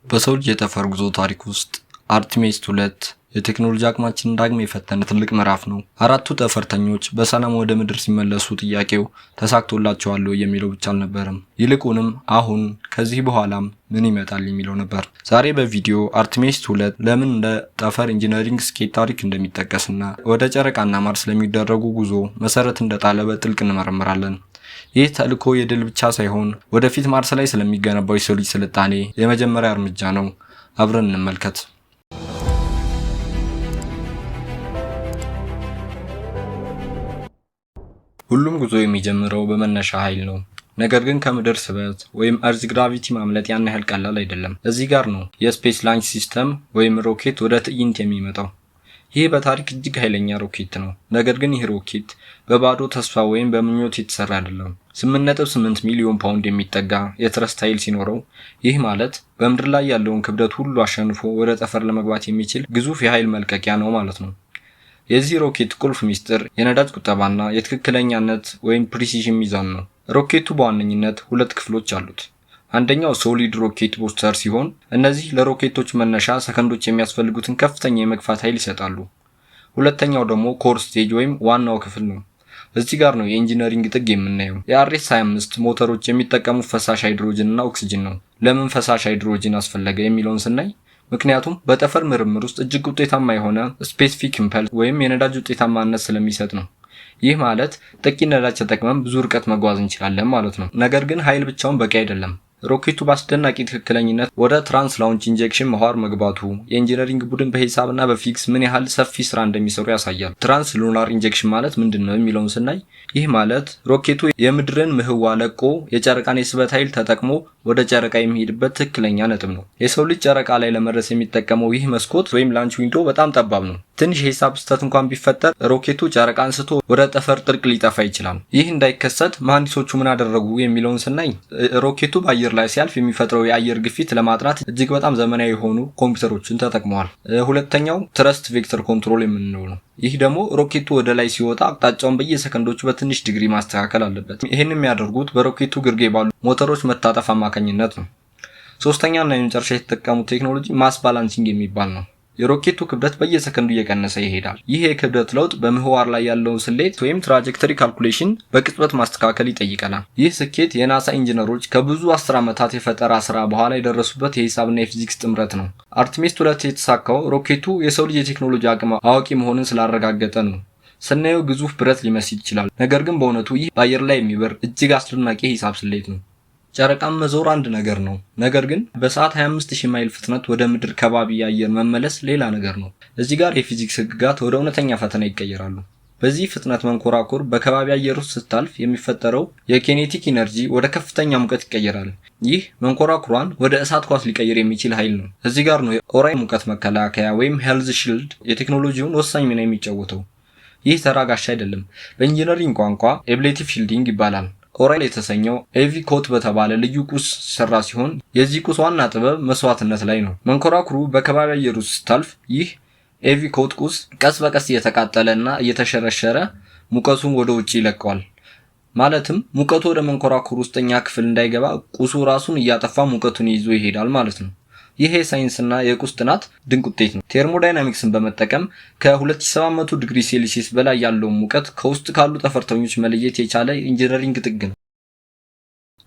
በሰው ልጅ የጠፈር ጉዞ ታሪክ ውስጥ አርቲሚስ 2 የቴክኖሎጂ አቅማችንን ዳግም የፈተነ ትልቅ ምዕራፍ ነው። አራቱ ጠፈርተኞች በሰላም ወደ ምድር ሲመለሱ ጥያቄው ተሳክቶላቸዋል ወይ የሚለው ብቻ አልነበረም። ይልቁንም አሁን ከዚህ በኋላም ምን ይመጣል የሚለው ነበር። ዛሬ በቪዲዮ አርቲሚስ 2 ለምን እንደ ጠፈር engineering ስኬት ታሪክ እንደሚጠቀስና ወደ ጨረቃና ማርስ ለሚደረጉ ጉዞ መሰረት እንደጣለ በጥልቅ እንመረምራለን። ይህ ተልዕኮ የድል ብቻ ሳይሆን ወደፊት ማርስ ላይ ስለሚገነባው የሰው ልጅ ስልጣኔ የመጀመሪያ እርምጃ ነው። አብረን እንመልከት። ሁሉም ጉዞ የሚጀምረው በመነሻ ኃይል ነው። ነገር ግን ከምድር ስበት ወይም earth gravity ማምለጥ ያን ያህል ቀላል አይደለም። እዚህ ጋር ነው የ space launch system ወይም ሮኬት ወደ ትዕይንት የሚመጣው። ይህ በታሪክ እጅግ ኃይለኛ ሮኬት ነው። ነገር ግን ይህ ሮኬት በባዶ ተስፋ ወይም በምኞት የተሰራ አይደለም። 8.8 ሚሊዮን ፓውንድ የሚጠጋ የ thrust ኃይል ሲኖረው፣ ይህ ማለት በምድር ላይ ያለውን ክብደት ሁሉ አሸንፎ ወደ ጠፈር ለመግባት የሚችል ግዙፍ የኃይል መልቀቂያ ነው ማለት ነው። የዚህ ሮኬት ቁልፍ ሚስጥር የነዳጅ ቁጠባና የትክክለኛነት ወይም precision ሚዛን ነው። ሮኬቱ በዋነኝነት ሁለት ክፍሎች አሉት። አንደኛው solid rocket booster ሲሆን እነዚህ ለሮኬቶች መነሻ ሰከንዶች የሚያስፈልጉትን ከፍተኛ የመግፋት ኃይል ይሰጣሉ። ሁለተኛው ደግሞ core stage ወይም ዋናው ክፍል ነው። እዚህ ጋር ነው የ engineering ጥግ የምናየው። የ RS 25 ሞተሮች የሚጠቀሙት ፈሳሽ ሃይድሮጅን እና ኦክሲጅን ነው። ለምን ፈሳሽ ሃይድሮጅን አስፈለገ የሚለውን ስናይ፣ ምክንያቱም በጠፈር ምርምር ውስጥ እጅግ ውጤታማ የሆነ specific impulse ወይም የነዳጅ ውጤታማነት ስለሚሰጥ ነው። ይህ ማለት ጥቂት ነዳጅ ተጠቅመን ብዙ ርቀት መጓዝ እንችላለን ማለት ነው። ነገር ግን ኃይል ብቻውን በቂ አይደለም። ሮኬቱ በአስደናቂ ትክክለኝነት ወደ trans launch injection ምህዋር መግባቱ የ engineering ቡድን በሂሳብና በፊዚክስ ምን ያህል ሰፊ ስራ እንደሚሰሩ ያሳያል። Trans lunar injection ማለት ምንድን ነው የሚለውን ስናይ፣ ይህ ማለት ሮኬቱ የምድርን ምህዋር ለቆ የጨረቃን የስበት ኃይል ተጠቅሞ ወደ ጨረቃ የሚሄድበት ትክክለኛ ነጥብ ነው። የሰው ልጅ ጨረቃ ላይ ለመድረስ የሚጠቀመው ይህ መስኮት ወይም launch window በጣም ጠባብ ነው። ትንሽ የሂሳብ ስህተት እንኳን ቢፈጠር ሮኬቱ ጨረቃን ስቶ ወደ ጠፈር ጥልቅ ሊጠፋ ይችላል። ይህ እንዳይከሰት መሐንዲሶቹ ምን አደረጉ የሚለውን ስናይ፣ ሮኬቱ በአየር ላይ ሲያልፍ የሚፈጥረው የአየር ግፊት ለማጥናት እጅግ በጣም ዘመናዊ የሆኑ ኮምፒውተሮችን ተጠቅመዋል። ሁለተኛው thrust vector control የምንለው ነው። ይህ ደግሞ ሮኬቱ ወደ ላይ ሲወጣ አቅጣጫውን በየሰከንዶቹ በትንሽ ዲግሪ ማስተካከል አለበት። ይህን የሚያደርጉት በሮኬቱ ግርጌ ባሉ ሞተሮች መታጠፍ አማካኝነት ነው። ሶስተኛና የመጨረሻ የተጠቀሙት ቴክኖሎጂ mass balancing የሚባል ነው። የሮኬቱ ክብደት በየሰከንዱ እየቀነሰ ይሄዳል። ይህ የክብደት ለውጥ በምህዋር ላይ ያለውን ስሌት ወይም trajectory calculation በቅጽበት ማስተካከል ይጠይቀናል። ይህ ስኬት የናሳ ኢንጂነሮች ከብዙ 10 ዓመታት የፈጠራ ስራ በኋላ የደረሱበት የሂሳብና የፊዚክስ ጥምረት ነው። አርቲሚስ 2 የተሳካው ሮኬቱ የሰው ልጅ የቴክኖሎጂ አቅም አዋቂ መሆኑን ስላረጋገጠ ነው። ስናየው ግዙፍ ብረት ሊመስል ይችላል። ነገር ግን በእውነቱ ይህ በአየር ላይ የሚበር እጅግ አስደናቂ የሂሳብ ስሌት ነው። ጨረቃን መዞር አንድ ነገር ነው። ነገር ግን በሰዓት 25,000 ማይል ፍጥነት ወደ ምድር ከባቢ አየር መመለስ ሌላ ነገር ነው። እዚህ ጋር የፊዚክስ ህግጋት ወደ እውነተኛ ፈተና ይቀየራሉ። በዚህ ፍጥነት መንኮራኩር በከባቢ አየር ውስጥ ስታልፍ የሚፈጠረው የ kinetic energy ወደ ከፍተኛ ሙቀት ይቀየራል። ይህ መንኮራኩሯን ወደ እሳት ኳስ ሊቀይር የሚችል ኃይል ነው። እዚህ ጋር ነው የኦራይን ሙቀት መከላከያ ወይም health shield የቴክኖሎጂውን ወሳኝ ሚና የሚጫወተው። ይህ ተራ ጋሻ አይደለም። በ engineering ቋንቋ ablative shielding ይባላል። ኦራይን የተሰኘው Avcoat በተባለ ልዩ ቁስ ሰራ ሲሆን የዚህ ቁስ ዋና ጥበብ መስዋዕትነት ላይ ነው። መንኮራኩሩ በከባቢ አየር ውስጥ ስታልፍ ይህ Avcoat ቁስ ቀስ በቀስ እየተቃጠለ እና እየተሸረሸረ ሙቀቱን ወደ ውጭ ይለቀዋል። ማለትም ሙቀቱ ወደ መንኮራኩር ውስጠኛ ክፍል እንዳይገባ ቁሱ ራሱን እያጠፋ ሙቀቱን ይዞ ይሄዳል ማለት ነው። ይህ የሳይንስና የቁስ ጥናት ድንቅ ውጤት ነው። Thermodynamics ን በመጠቀም ከ2700 ዲግሪ ሴልሲየስ በላይ ያለውን ሙቀት ከውስጥ ካሉ ጠፈርተኞች መለየት የቻለ engineering ጥግ ነው።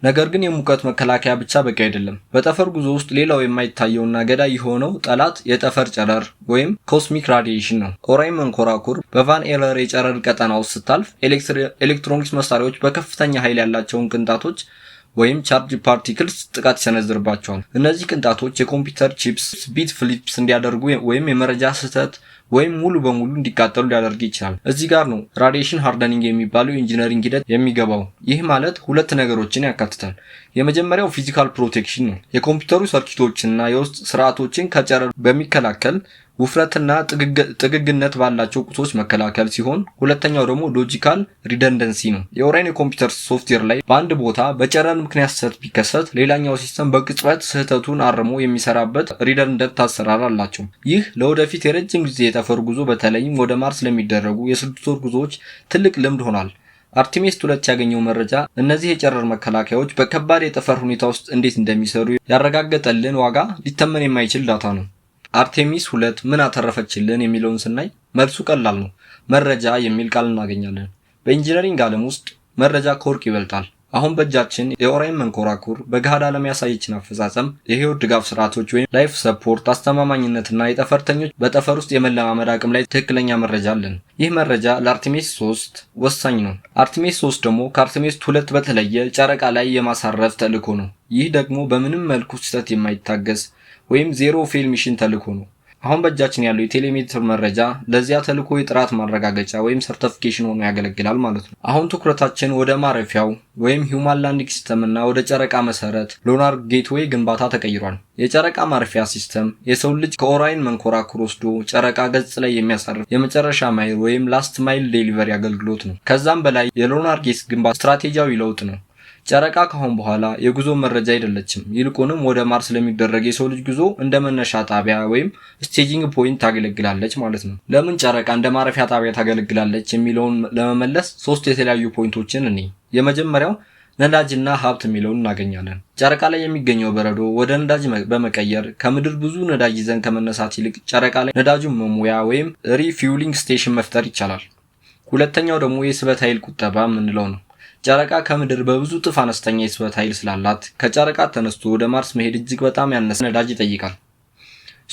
ነገር ግን የሙቀት መከላከያ ብቻ በቂ አይደለም። በጠፈር ጉዞ ውስጥ ሌላው የማይታየውና ገዳይ የሆነው ጠላት የጠፈር ጨረር ወይም cosmic radiation ነው። ኦራይን መንኮራኩር በቫን ኤለር የጨረር ቀጠና ውስጥ ስታልፍ ኤሌክትሮኒክስ መሳሪያዎች በከፍተኛ ኃይል ያላቸውን ቅንጣቶች ወይም charged particles ጥቃት ይሰነዝርባቸዋል። እነዚህ ቅንጣቶች የኮምፒውተር chips bit flips እንዲያደርጉ ወይም የመረጃ ስህተት ወይም ሙሉ በሙሉ እንዲቃጠሉ ሊያደርግ ይችላል። እዚህ ጋር ነው radiation hardening የሚባለው የ engineering ሂደት የሚገባው። ይህ ማለት ሁለት ነገሮችን ያካትታል። የመጀመሪያው physical protection ነው። የኮምፒውተሩ circuit ኦችንና የውስጥ ስርዓቶችን ከጨረር በሚከላከል ውፍረትና ጥግግነት ባላቸው ቁሶች መከላከል ሲሆን፣ ሁለተኛው ደግሞ logical redundancy ነው። የኦራይን የኮምፒውተር ሶፍትዌር ላይ በአንድ ቦታ በጨረር ምክንያት ስህተት ቢከሰት ሌላኛው system በቅጽበት ስህተቱን አርሞ የሚሰራበት redundant አሰራር አላቸው። ይህ ለወደፊት የረጅም ጊዜ የጠፈር ጉዞ፣ በተለይም ወደ ማርስ ለሚደረጉ የ6 ወር ጉዞዎች ትልቅ ልምድ ሆኗል። አርቴሚስ 2 ያገኘው መረጃ እነዚህ የጨረር መከላከያዎች በከባድ የጠፈር ሁኔታ ውስጥ እንዴት እንደሚሰሩ ያረጋገጠልን ዋጋ ሊተመን የማይችል data ነው። አርቴሚስ 2 ምን አተረፈችልን የሚለውን ስናይ መልሱ ቀላል ነው። መረጃ የሚል ቃል እናገኛለን። በ engineering ዓለም ውስጥ መረጃ ከወርቅ ይበልጣል። አሁን በእጃችን የኦራይን መንኮራኩር በገሃድ ዓለም ያሳየችን አፈጻጸም፣ የህይወት ድጋፍ ስርዓቶች ወይም life support አስተማማኝነትና የጠፈርተኞች በጠፈር ውስጥ የመለማመድ አቅም ላይ ትክክለኛ መረጃ አለን። ይህ መረጃ ለአርቴሚስ 3 ወሳኝ ነው። አርቴሚስ 3 ደግሞ ከአርቴሚስ 2 በተለየ ጨረቃ ላይ የማሳረፍ ተልዕኮ ነው። ይህ ደግሞ በምንም መልኩ ስህተት የማይታገስ ወይም zero fail mission ተልዕኮ ነው። አሁን በእጃችን ያለው የ telemetry መረጃ ለዚያ ተልዕኮ የጥራት ማረጋገጫ ወይም certification ሆኖ ያገለግላል ማለት ነው። አሁን ትኩረታችን ወደ ማረፊያው ወይም human landing system እና ወደ ጨረቃ መሰረት lunar gateway ግንባታ ተቀይሯል። የጨረቃ ማረፊያ system የሰው ልጅ ከኦራይን መንኮራኩር ወስዶ ጨረቃ ገጽ ላይ የሚያሳርፍ የመጨረሻ ማይል ወይም last mile delivery አገልግሎት ነው። ከዛም በላይ የ lunar gate ግንባታ ስትራቴጂያዊ ለውጥ ነው። ጨረቃ ካሁን በኋላ የጉዞ መረጃ አይደለችም። ይልቁንም ወደ ማርስ ለሚደረግ የሰው ልጅ ጉዞ እንደ መነሻ ጣቢያ ወይም staging point ታገለግላለች ማለት ነው። ለምን ጨረቃ እንደ ማረፊያ ጣቢያ ታገለግላለች የሚለውን ለመመለስ ሶስት የተለያዩ point ኦችን እኔ የመጀመሪያው ነዳጅና ሀብት የሚለውን እናገኛለን። ጨረቃ ላይ የሚገኘው በረዶ ወደ ነዳጅ በመቀየር ከምድር ብዙ ነዳጅ ይዘን ከመነሳት ይልቅ ጨረቃ ላይ ነዳጁን መሙያ ወይም refueling station መፍጠር ይቻላል። ሁለተኛው ደግሞ የስበት ኃይል ቁጠባ የምንለው ነው። ጨረቃ ከምድር በብዙ እጥፍ አነስተኛ የስበት ኃይል ስላላት ከጨረቃ ተነስቶ ወደ ማርስ መሄድ እጅግ በጣም ያነሰ ነዳጅ ይጠይቃል።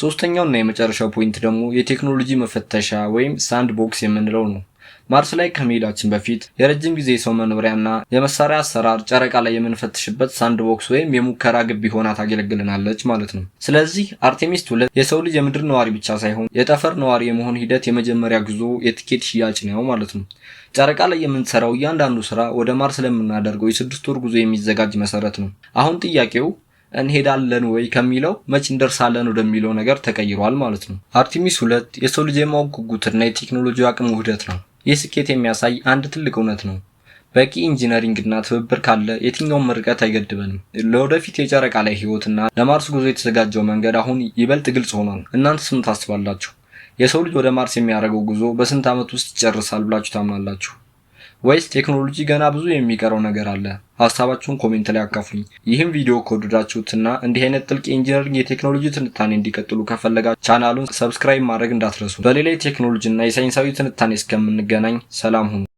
ሶስተኛውና የመጨረሻው point ደግሞ የቴክኖሎጂ መፈተሻ ወይም sandbox የምንለው ነው። ማርስ ላይ ከመሄዳችን በፊት የረጅም ጊዜ የሰው መኖሪያና የመሳሪያ አሰራር ጨረቃ ላይ የምንፈትሽበት sandbox ወይም የሙከራ ግቢ ሆና ታገለግልናለች ማለት ነው። ስለዚህ አርቴሚስ 2 የሰው ልጅ የምድር ነዋሪ ብቻ ሳይሆን የጠፈር ነዋሪ የመሆን ሂደት የመጀመሪያ ጉዞ የትኬት ሽያጭ ነው ማለት ነው። ጨረቃ ላይ የምንሰራው እያንዳንዱ ስራ ወደ ማርስ ለምናደርገው የ6 ወር ጉዞ የሚዘጋጅ መሰረት ነው። አሁን ጥያቄው እንሄዳለን ወይ ከሚለው መች እንደርሳለን ወደሚለው ነገር ተቀይሯል ማለት ነው። አርቴሚስ 2 የሰው ልጅ የማወቅ ጉጉትና የቴክኖሎጂ አቅም ውህደት ነው። ይህ ስኬት የሚያሳይ አንድ ትልቅ እውነት ነው። በቂ engineering እና ትብብር ካለ የትኛውም ርቀት አይገድበንም። ለወደፊት የጨረቃ ላይ ህይወትና ለማርስ ጉዞ የተዘጋጀው መንገድ አሁን ይበልጥ ግልጽ ሆኗል። እናንተስ ምን ታስባላችሁ? የሰው ልጅ ወደ ማርስ የሚያደርገው ጉዞ በስንት ዓመት ውስጥ ይጨርሳል ብላችሁ ታምናላችሁ? ወይስ ቴክኖሎጂ ገና ብዙ የሚቀረው ነገር አለ? ሀሳባችሁን comment ላይ አካፍሉኝ። ይህም ቪዲዮ ከወደዳችሁትና እንዲህ አይነት ጥልቅ የ engineering የቴክኖሎጂ ትንታኔ እንዲቀጥሉ ከፈለጋችሁ ቻናሉን subscribe ማድረግ እንዳትረሱ። በሌላ የቴክኖሎጂ እና የሳይንሳዊ ትንታኔ እስከምንገናኝ ሰላም ሁኑ።